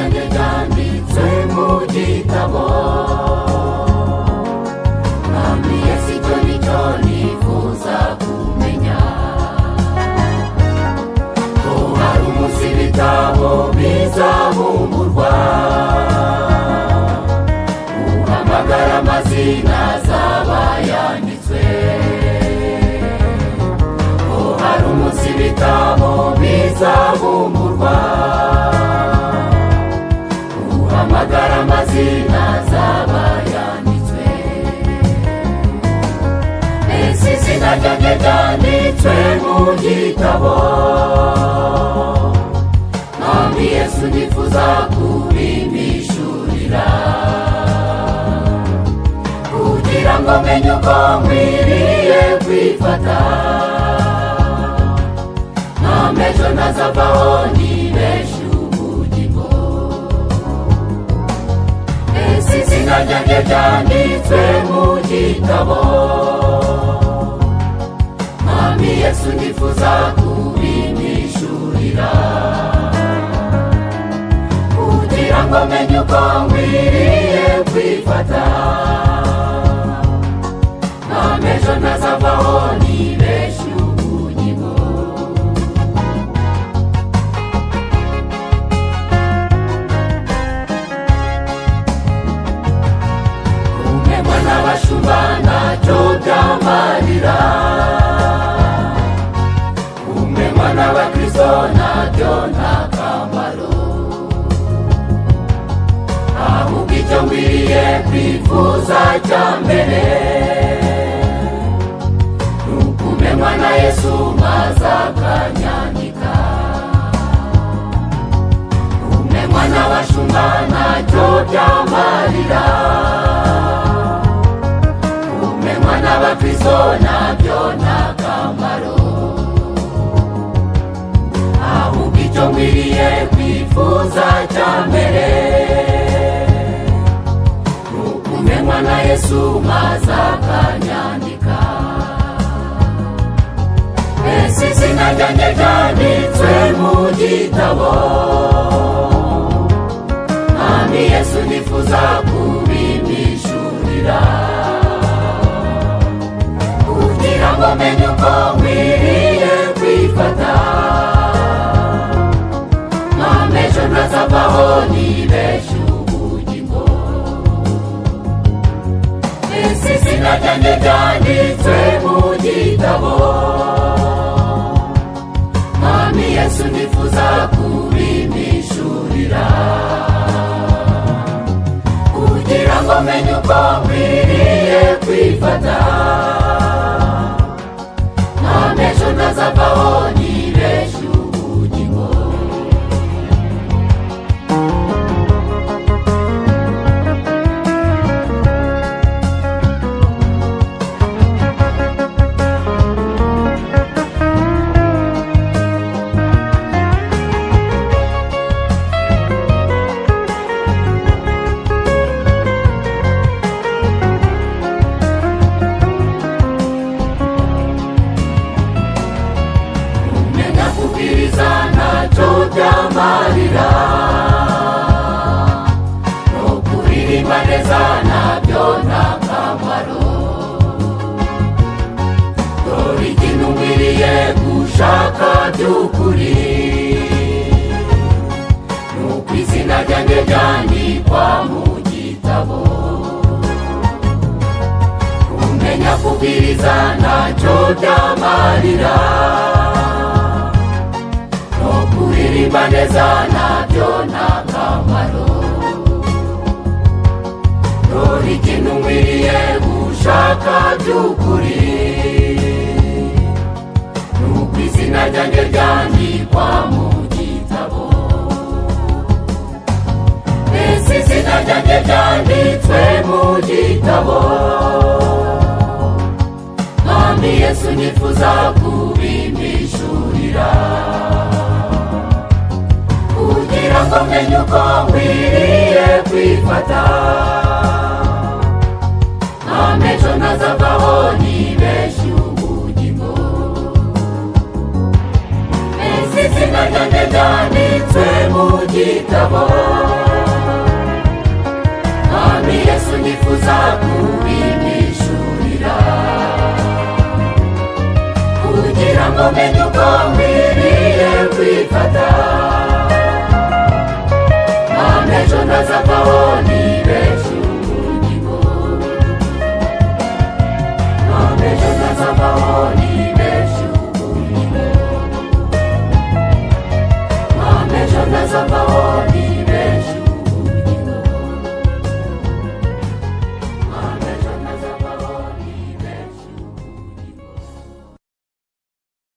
ryanjye ryanditswe mu gitabo. Mwami Yesu icyo nicyo nifuza kumenya, ko hari umunsi ibitabo bizabumburwa, uhamagara amazina azaba yanditswe. Ko hari umunsi ibitabo bizabumburwa, uhamagara amazina azaba yanditswe. Ese izina ryanjye ryanditswe mu gitabo, Mwami Yesu nifuza kubimishurira, kugira ngo menye uko nkwiriye kwifata, Mwami ejo ntazavaho nibeshe ubugingo. Ese izina ryanjye ryanditswe mu gitabo, Mwami Yesu nifuza kubimishurira, kugira ngo menye uko nkwiriye kwifata, Mwami ejo ntazavaho nibeshe ubugingo. Kumenywa n'abashumba ntacyo byamarira, kumenywa n'abakristo ntabyo nta kamaro, ahubwo icyo nkwiriye kwifuza cya mbere ni ukumenywa na Yesu maze akanyandika. Kumenywa n'abashumba ntacyo byamarira, kumenywa n'abakristo ntabyo nta kamaro, ahubwo icyo nkwiriye kwifuza cya mbere ni ukumenywa na Yesu maze akanyandika. Ese izina ryanjye ryanditswe mu gitabo, Mwami Yesu nifuza kubimishurira, kugira ngo menye uko nkwiriye kwifata, Mwami ejo ntazavaho nibeshe ubugingo. Ese izina ryanjye ryanditswe mu gitabo, Mwami Yesu nifuza kubimishurira, kugira ngo menye uko nkwiriye kwifata, Mwami ejo ntazavaho nibeshe ubugingo. Kumenya kubwiriza ntacyo byamarira, no kuririmba neza ntabyo nta kamaro, dore ikintu nkwiriye gushaka by'ukuri ni uko izina ryanjye ryandikwa mu gitabo. Kumenya kubwiriza ntacyo byamarira, no kuririmba neza ntabyo nta kamaro, dore ikintu nkwiriye gushaka by'ukuri ni uko izina ryanjye ryandikwa mu gitabo. Ese izina ryanjye ryanditswe mu gitabo, Mwami Yesu nifuza kubimishurira, kugira ngo menye uko nkwiriye kwifata, Mwami ejo ntazavaho nibeshe ubugingo. Ese izina ryanjye ryanditswe mu gitabo, Ngo menye uko nkwiriye kwifata.